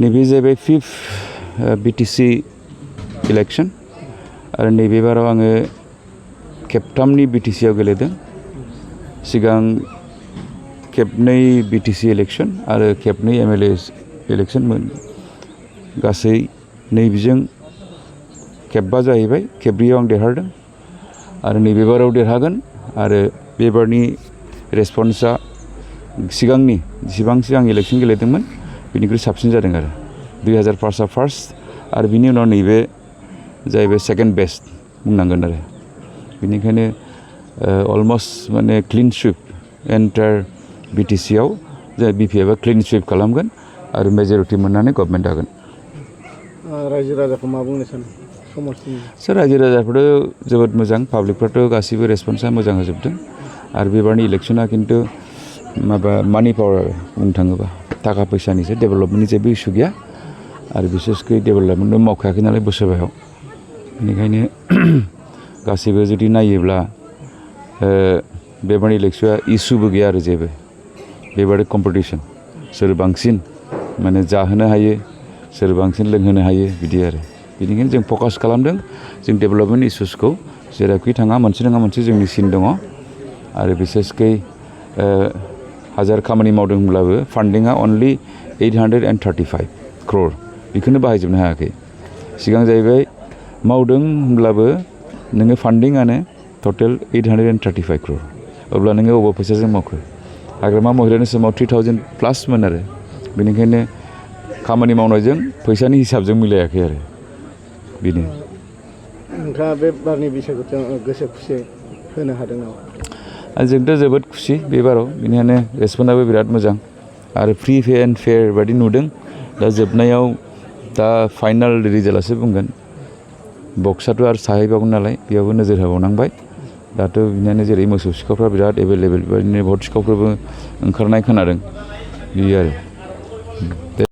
नैबे जाहैबाय fifth BTC election आरो नैबे बाराव आङो खेबथामनि बिटिसिआव गेलेदों सिगां खेबनै बिटिसि इलेक्शन आरो खेबनै एमएलए इलेक्शनमोन गासै नैबेजों खेबबा जाहैबाय खेबब्रैयाव आं देरहादों आरो नैबे बाराव देरहागोन आरो बेबारनि रेसपन्सआ सिगांनि जेसेबां सिगां इलेक्शन गेलेदोंमोन बिनिख्रुइ साबसिन जादों आरो 2005आ फार्स्ट आरो बिनि उनाव नैबे जाहैबाय सेकेन्ड बेस्ट बुंनांगोन आरो बेनिखायनो अलमस्ट माने क्लिन स्विप एन्टार बिटिसिआव जाय बिपिएफआ क्लिन स्विप खालामगोन आरो मेजरिटि मोननानै गभर्नमेन्ट जागोन रायजो राजाखौ मा बुंनो सानो समाजनि सोर रायजो राजाफोरथ' जोबोद मोजां पाब्लिकफ्राथ' गासिबो रेसपन्सा मोजां होजोबदों आरो बेबारनि इलेक्शना खिन्थु माबा मानि पावार बुंनो थाङोबा थाखा फैसानिसो डेभेलपमेन्टनि जेबो इसु गैया आरो बिसेसकै डेभेलपमेन्टबो मावखायाखै नालाय बोसोरबायाव बेनिखायनो गासैबो जुदि नायोब्ला बेबारनि इलेक्शना इसुबो गैया आरो जेबो बेबादि कम्पिटिसन सोर बांसिन माने जाहोनो हायो सोर बांसिन लोंहोनो हायो बिदि आरो बेनिखायनो जों फकास खालामदों जों डेभेलपमेन्ट इसुसखौ जेरावखि थाङा मोनसे नङा मोनसे जोंनि सिन दङ आरो बिसेसकै हाजार खामानि मावदोंब्लाबो फान्डिंआ अनलि 835 crore बेखौनो बाहायजोबनो हायाखै सिगां जाहैबाय मावदों होनब्लाबो नोङो फान्डिंआनो टटेल 835 crore अब्ला नोङो अबाव फैसाजों मावखो हाग्रामा महिलानि समाव 3000+ मोन आरो बेनिखायनो खामानि मावनायजों फैसानि हिसाबजों मिलायाखै आरो बेनो नोंथाङा बे बारनि बिसायख'थियाव गोसो खुसि होनो हादों नामा जोंथ' जोबोद खुसि बे बाराव बेनिखायनो रेसपन्सआबो बिराद मोजां आरो फ्रि एन्ड फेयार बादि नुदों दा जोबनायाव दा फाइनाल रिजाल्टआसो बुंगोन बक्सआथ' आरो साहैबावगोन नालाय बेयावबो नोजोर होबावनांबाय दाथ' बिनिखायनो जेरै मोसौ सिखावफ्रा बिराद एभेलेबेल बेबायदिनो भट सिखावफोरबो ओंखारनाय खोनादों बियो आरो